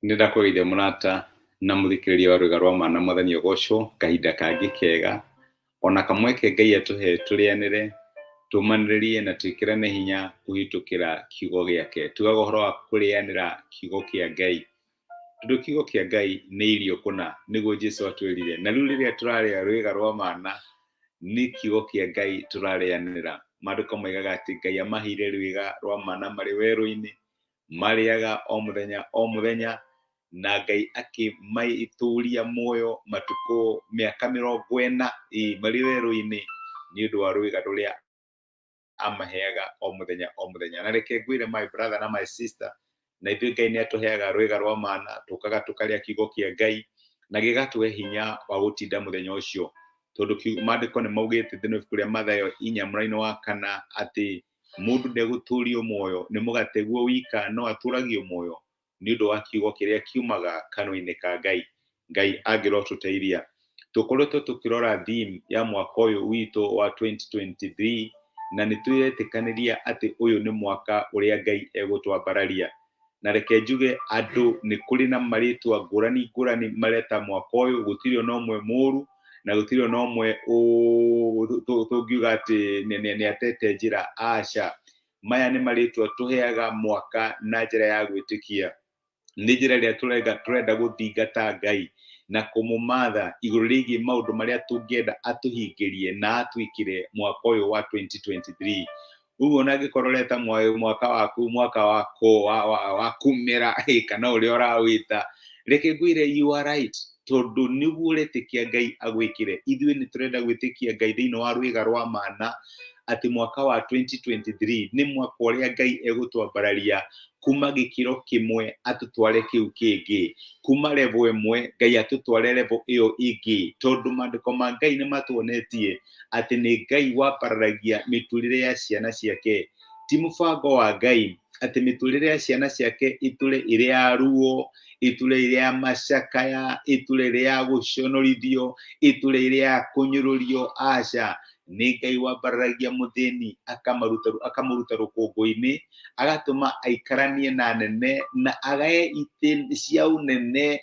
Nĩ ndakũgeithia mũrata na mũthikĩrĩria wa rwĩga rwa ma na mwathani ũgocwo kahinda kangĩ kega ona kamweke Ngai atũhe tũrĩanĩre tũmanĩrĩrie na twĩkĩrane hinya kũhĩtũkĩra kiugo gĩake. Tugaga ũhoro wa kũrĩanĩra kiugo kĩa Ngai tondũ kiugo kĩa Ngai nĩ irio kũna nĩguo Jesu atwĩrire. Na rĩu rĩrĩa tũrarĩa rwĩga rwa mana nĩ kiugo kĩa Ngai tũrarĩanĩra. Maandĩko moigaga atĩ Ngai amaheire rwĩga rwa mana marĩ werũ-inĩ marĩaga o mũthenya o mũthenya na Ngai akĩmaitũria muoyo matukũ mĩaka 40 ĩ marĩ werũ-inĩ nĩ ũndũ wa rwĩga rũrĩa amaheaga o mũthenya o mũthenya. Na reke ngwĩre my brother na my sister, na ithuĩ Ngai nĩ atũheaga rwĩga rwa mana, tũkaga tũkarĩa kiugo kĩa Ngai na gĩgatũhe hinya wa gũtinda mũthenya ũcio, tondũ maandĩko nĩ maugĩte thĩinĩ wa ibuku rĩa Mathayo 4 mũraini wa 4 atĩ mũndũ ndegũtũrio muoyo nĩ mũgate guo wika, no atũragio muoyo nĩ ũndũ wa kiugo kĩrĩa kiumaga kanua-inĩ ka Ngai. Ngai angĩrotũteithia. Tũkoretwo tũkĩrora theme ya mwaka ũyũ witũ wa 2023 na nĩ twĩretĩkanĩria atĩ ũyũ nĩ mwaka ũrĩa Ngai egũtwambararia. Na reke njuge andũ nĩ kũrĩ na marĩtwa ngũrani ngũrani mareta mwaka ũyũ, gũtirĩ ona ũmwe mũru na gũtirĩ ona ũmwe tũngiuga atĩ nĩ atete njĩra, aca. Maya nĩ marĩtwa tũheaga mwaka na njĩra ya gwĩtĩkia. Nĩ njĩra ĩrĩa tũrenda gũthingata Ngai na kũmũmatha igũrũ rĩgiĩ maũndũ marĩa tũngĩenda atũhingĩrie na atwĩkĩre mwaka ũyũ wa 2023. Ũguo ona angĩkorwo ũreta mwaka waku mwaka wa kumĩra kana ũrĩa ũrawĩta, reke ngwĩre you are right, tondũ nĩguo ũretĩkia Ngai agwĩkĩre. Ithuĩ nĩ tũrenda gwĩtĩkia Ngai thĩinĩ wa rwĩga rwa mana atĩ mwaka wa 2023 nĩ mwaka ũrĩa Ngai egũtwambararia kuma gĩkĩro kĩmwe atũtware kĩu kĩngĩ, kuma level ĩmwe Ngai atũtware level ĩyo ĩngĩ, tondũ maandĩko ma Ngai nĩ matuonetie atĩ nĩ Ngai wambararagia mĩtũrĩre ya ciana ciake. Ti mũbango wa Ngai atĩ mĩtũrĩre ya ciana ciake ĩtũre ĩrĩ ya ruo, ĩtũre ĩrĩ ya macakaya, ĩtũre ĩrĩ ya gũconorithio, ĩtũre ĩrĩ ya kũnyũrũrio, aca. Nĩ Ngai wambararagia mũthĩni akamũruta rũkũngũ-inĩ, agatũma aikaranie na nene na agae itĩ cia ũnene,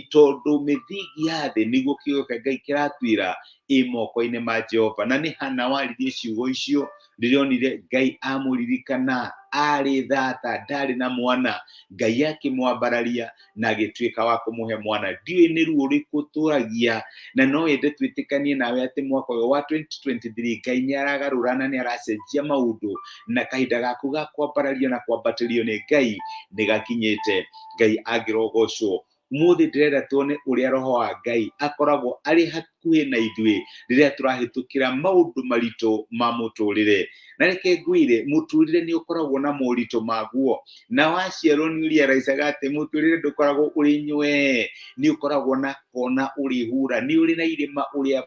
tondũ mĩthingi ya thĩ nĩguo kiugo kĩa Ngai kĩratwĩra ĩ moko-inĩ ma Jehova. Na nĩ Hana waririe ciugo icio rĩrĩa onire Ngai amũririkana arĩ thata, ndarĩ na mwana, Ngai akĩmwambararia na agĩtuĩka wa kũmũhe mwana. Ndiũĩ nĩ ruo rũrĩkũ ũtũragia, na no ende twĩtĩkanie nawe atĩ mwaka ũyũ wa 2023 Ngai nĩ aragarũra na nĩ aracenjia maũndũ, na kahinda gaku ga kwambarario na kwambatĩrio nĩ Ngai nĩ gakinyĩte. Ngai angĩrogocwo. Ũmũthĩ ndĩrenda tuone ũrĩa Roho wa Ngai akoragwo arĩ hakuhĩ na ithuĩ rĩrĩa tũrahĩtũkĩra maũndũ maritũ ma mũtũrĩre. Na reke ngwĩre, mũtũrĩre nĩ ũkoragwo na moritũ maguo, na waciarwo nĩ ũriaraicaga atĩ mũtũrĩre ndũkoragwo ũrĩ nywee, nĩ ũkoragwo na kona ũrĩhura, nĩ ũrĩ na irĩma ũrĩa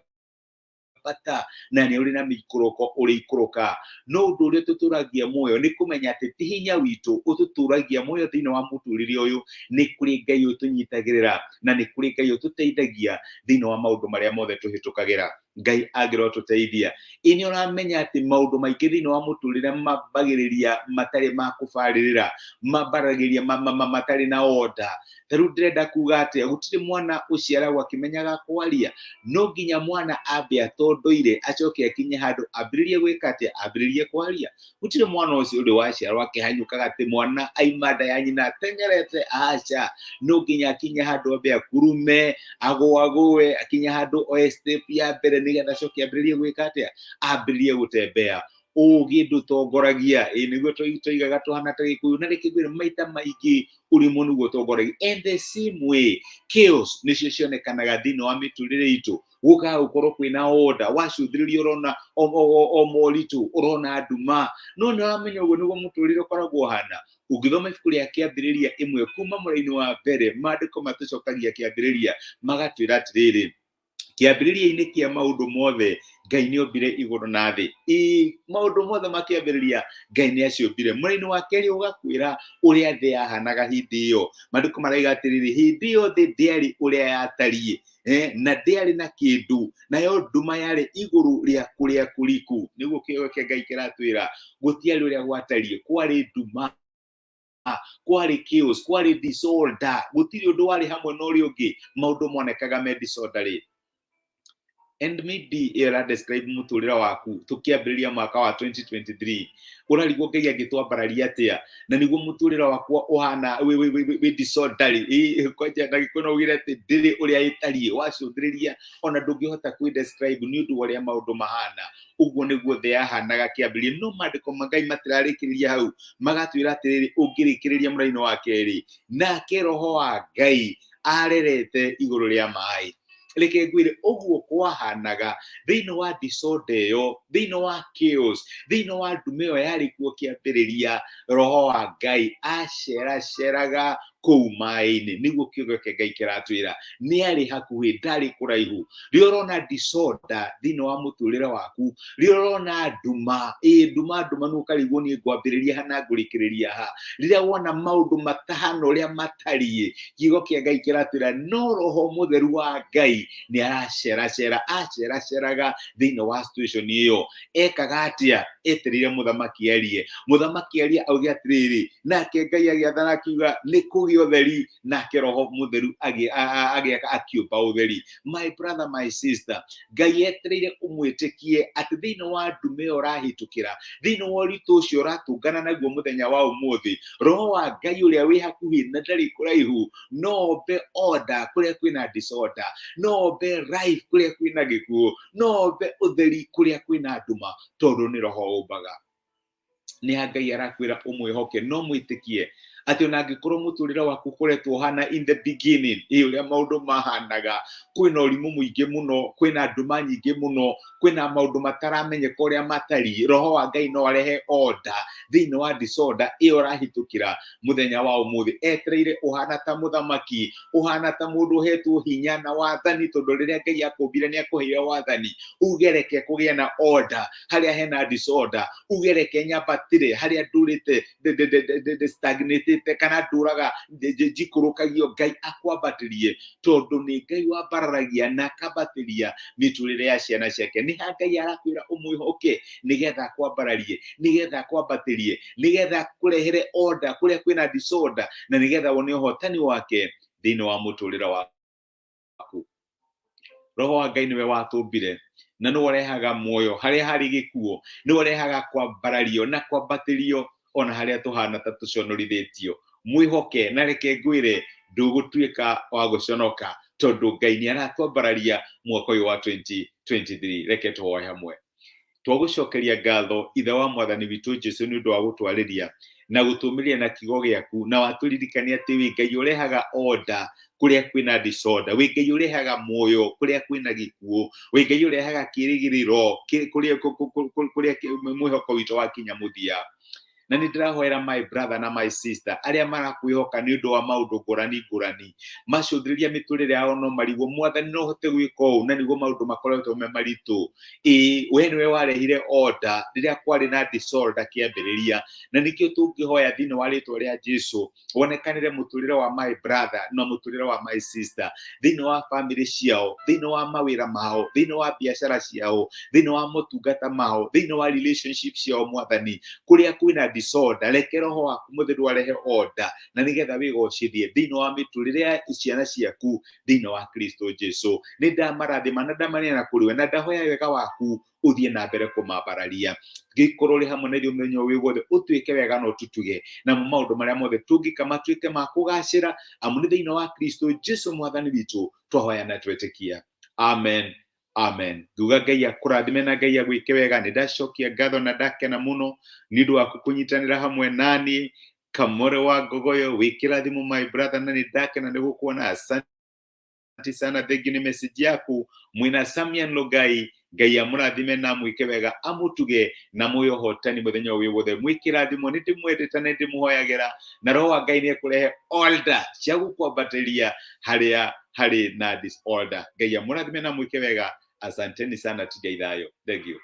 bata na nĩ ũrĩ na mĩikũrũko ũrĩikũrũka. No ũndũ ũrĩa ũtũtũragia muoyo nĩ kũmenya atĩ ti hinya witũ ũtũtũragia muoyo thĩinĩ wa mũtũrĩre ũyũ, nĩ kũrĩ Ngai ũtũnyitagĩrĩra na nĩ kũrĩ Ngai ũtũteithagia thĩinĩ wa maũndũ marĩa mothe tũhĩtũkagĩra. Ngai angĩrotũteithia. Ĩ nĩ ũramenya atĩ maũndũ maingĩ thĩinĩ wa mũtũrĩre mambagĩrĩria matarĩ ma kũbarĩrĩra, mambaragĩria matarĩ na order. Ta rĩu ndĩrenda kuga atĩa, gũtirĩ mwana ũciaragwo akĩmenyaga kwaria, no nginya mwana ambe atondoire acoke akinye handũ ambĩrĩrie gwĩka atĩa, ambĩrĩrie kwaria. Gũtirĩ mwana ũcio ũrĩ waciarwo akĩhanyũkaga atĩ mwana aima nda ya nyina atengerete, aca. No nginya akinye handũ ambe akurume, agũagũe, akinye handũ oe step ya mbere nĩgetha acoke ambĩrĩrie gwĩka atĩa, ambĩrĩrie gũtembea. Ũgĩ ndũtongoragia, ĩ nĩguo tũigaga tũhana ta Gĩkũyũ, na reke ngwĩre maita maingĩ ũrimũ nĩguo ũtongoragia. And the same way chaos nĩcio cionekanaga thĩinĩ wa mĩtũrĩre itũ, gũkaga gũkorwo kwĩna order, wacũthĩrĩria ũrona o moritũ, ũrona nduma, no nĩ ũramenya ũguo nĩguo mũtũrĩre ũkoragwo ũhana. Ũngĩthoma ibuku rĩa Kĩambĩrĩria 1 kuma mũraini wa mbere, maandĩko matũcokagia kĩambĩrĩria magatwĩra atĩrĩrĩ, kĩambĩrĩria-inĩ kĩa maũndũ mothe Ngai nĩ ombire igũrũ na thĩ. Ĩ maũndũ mothe makĩambĩrĩria Ngai nĩ aciũmbire. Mũraini wa kerĩ ũgakwĩra ũrĩa thĩ yahanaga hĩndĩ ĩyo. Maandĩko maraiga atĩrĩrĩ, hĩndĩ ĩyo thĩ ndĩarĩ ũrĩa yatariĩ, na ndĩarĩ na kĩndũ, nayo nduma yarĩ igũrũ rĩa kũrĩa kũriku. Nĩguo kĩo kĩa Ngai kĩratwĩra, gũtiarĩ ũrĩa gwatariĩ, kwarĩ nduma. Kwarĩ chaos, kwarĩ disorder, gũtirĩ ũndũ warĩ hamwe na ũrĩa ũngĩ, maũndũ monekaga me disorderly. And maybe ĩyo ĩra describe mũtũrĩre waku. Tũkĩambĩrĩria mwaka wa 2023, ũrarigwo Ngai angĩtwambararia atĩa na nĩguo mũtũrĩre wakwa ũhana wĩ disorderly. Kwanja na gĩkũyũ no ugire atĩ ndĩrĩ ũrĩa ĩtariĩ, wacũthĩrĩria ona ndũngĩhota kwĩ describe nĩ ũndũ wa ũrĩa maũndũ mahana. Ũguo nĩguo thĩ yahanaga kĩambĩrĩria. No maandĩko ma Ngai matirarĩkĩrĩria hau, magatwĩra atĩrĩrĩ, ũngĩrĩkĩrĩria mũraini wa kerĩ, nake Roho wa Ngai arerete igũrũ rĩa maĩ. Reke ngwĩre ũguo kwahanaga thĩinĩ wa disorder ĩyo, thĩinĩ wa chaos, thĩinĩ wa ndume ĩyo yarĩ kuo kĩambĩrĩria. Roho wa Ngai aceraceraga kũu maĩ-inĩ. Nĩguo kiugo kĩa Ngai kĩratwĩra, nĩ arĩ hakuhĩ, ndarĩ kũraihu. Rĩrĩa ũrona disorder thĩinĩ wa mũtũrĩre waku, rĩrĩa ũrona nduma, ĩ nduma ndumanu, ũkarigwo niĩ ngwambĩrĩria ha na ngũrĩkĩrĩria ha, rĩrĩa wona maũndũ matahana ũrĩa matariĩ, kiugo kĩa Ngai kĩratwĩra no Roho Mũtheru wa Ngai nĩ araceracera, aceraceraga thĩinĩ wa situation ĩyo. Ekaga atĩa? Etereire mũthamaki arie. Mũthamaki arie auge atĩrĩrĩ, nake Ngai agĩathana akiuga nĩ kũgĩa ũtheri, nake Roho Mũtheru agĩaka akĩũmba ũtheri. My brother, my sister, Ngai etereire ũmwĩtĩkie atĩ thĩinĩ wa ndume ĩyo ũrahĩtũkĩra, thĩinĩ wa ũritũ ũcio ũratũngana naguo mũthenya wa ũmũthĩ, Roho wa Ngai ũrĩa wĩ hakuhĩ na ndarĩ kũraihu no ombe order kũrĩa kwĩna disorder, no ombe life kũrĩa kwĩna gĩkuũ, no ombe ũtheri kũrĩa kwĩna nduma, tondũ nĩ Roho ũmbaga. Nĩ ha Ngai arakwĩra ũmwĩhoke, no mwĩtĩkie atĩ ona angĩkorwo mũtũrĩre waku ũkoretwo ũhana in the beginning, ĩ ũrĩa maũndũ mahanaga, kwĩna ũrimũ mũingĩ mũno, kwĩna nduma nyingĩ mũno, kwĩna maũndũ mataramenyeka ũrĩa matariĩ, Roho wa Ngai no arehe order thĩinĩ wa disorder ĩyo ũrahĩtũkĩra mũthenya wa ũmũthĩ. Etereire ũhana ta mũthamaki, ũhana ta mũndũ ũhetwo hinya na wathani, tondũ rĩrĩa Ngai akũmbire nĩ akũheire wathani. Uge reke kũgĩe na order harĩa hena disorder, uge reke nyambatĩre harĩa ndũrĩte stagnatĩte, kana ndũraga njikũrũkagio. Ngai akwambatĩrie, tondũ nĩ Ngai wambararagia na akambatĩria mĩtũrĩre ya ciana ciake. Nĩ ha Ngai arakwĩra ũmwĩhoke nĩgetha akwambararie, nĩgetha akwambatĩrie, nĩgetha akũrehere order kũrĩa kwĩna disorder, na nĩgetha wone ũhotani wake thĩinĩ wa mũtũrĩre waku. Roho wa Ngai nĩwe watũmbire na nĩwe ũrehaga muoyo harĩa harĩ gĩkuũ, nĩwe ũrehaga kwambarario na kwambatĩrio ona harĩa tũhana ta tũconorithĩtio. Mwĩhoke, na reke ngwĩre, ndũgũtuĩka wa gũconoka, tondũ Ngai nĩ aratwambararia mwaka ũyũ wa 2023. Reke tũhoe hamwe. Twagũcokeria ngatho, Ithe wa Mwathani witũ Jesu, nĩ ũndũ wa gũtwarĩria na gũtũmĩria na kiugo gĩaku, na watũririkania atĩ wĩ Ngai ũrehaga order kũrĩa kwĩna disorder, wĩ Ngai ũrehaga muoyo kũrĩa kwĩna gĩkuũ, wĩ Ngai ũrehaga kĩĩrĩgĩrĩro kũrĩa mwĩhoko witũ wakinya mũthia. Na nĩ ndĩrahoera my brother na my sister arĩa marakwĩhoka nĩ ũndũ wa maũndũ ngũrani ngũrani, macũthĩrĩria mĩtũrĩre yao no marigwo, Mwathani, no ũhote gwĩka ũũ na nĩguo maũndũ makoretwo me maritũ? Ĩĩ, we nĩwe warehire order rĩrĩa kwarĩ na disorder kĩambĩrĩria, na nĩkĩo tũngĩhoya thĩinĩ wa rĩtwa rĩa Jesu, wonekanĩre mũtũrĩre wa my brother na mũtũrĩre wa my sister, thĩinĩ wa family ciao, thĩinĩ wa mawĩra mao, thĩinĩ wa biacara ciao, thĩinĩ wa motungata mao, thĩinĩ wa relationship ciao. Mwathani, kũrĩa kwĩna disorder, reke Roho waku Mũtheru arehe order, na nĩgetha wĩgocithie thĩinĩ wa mĩtũrĩre ya ciana ciaku thĩinĩ wa Kristo Jesu. Nĩ ndamarathima na ndamaneana kũrĩ we, na ndahoya wega waku ũthiĩ na mbere kũmambararia. Ngĩkorwo ũrĩ hamwe na ithuĩ mũthenya ũyũ wĩ wothe, ũtuĩke wega na ũtutuge namo maũndũ marĩa mothe tũngĩka matuĩke ma kũgacĩra, amu nĩ thĩinĩ wa Kristo Jesu Mwathani witũ twahoya na twetĩkia. Amen, amen. Nguga Ngai akũrathime na Ngai agwĩke wega. Nĩ ndacokia ngatho na ndakena mũno nĩ ũndũ waku kũnyitanĩra hamwe nani. Kamore wa Ngogoyo, wĩ kĩrathimo, my brother, na nĩ ndakena nĩ gũkuona. Asante sana, thengiũ nĩ message yaku. Mwĩna Samian Logai, Ngai amũrathime na amwĩke wega, amũtuge na muoyo ũhotani mũthenya ũyũ wothe. Mwĩ kĩrathimo, nĩ ndĩmwendete na ndĩmũhoyagĩra, na Roho wa Ngai nĩ ekũrehe order cia gũkwambatĩria harĩa harĩ na disorder. Ngai amũrathime na mwĩke wega. Asanteni sana, tigai thayũ. Thank you.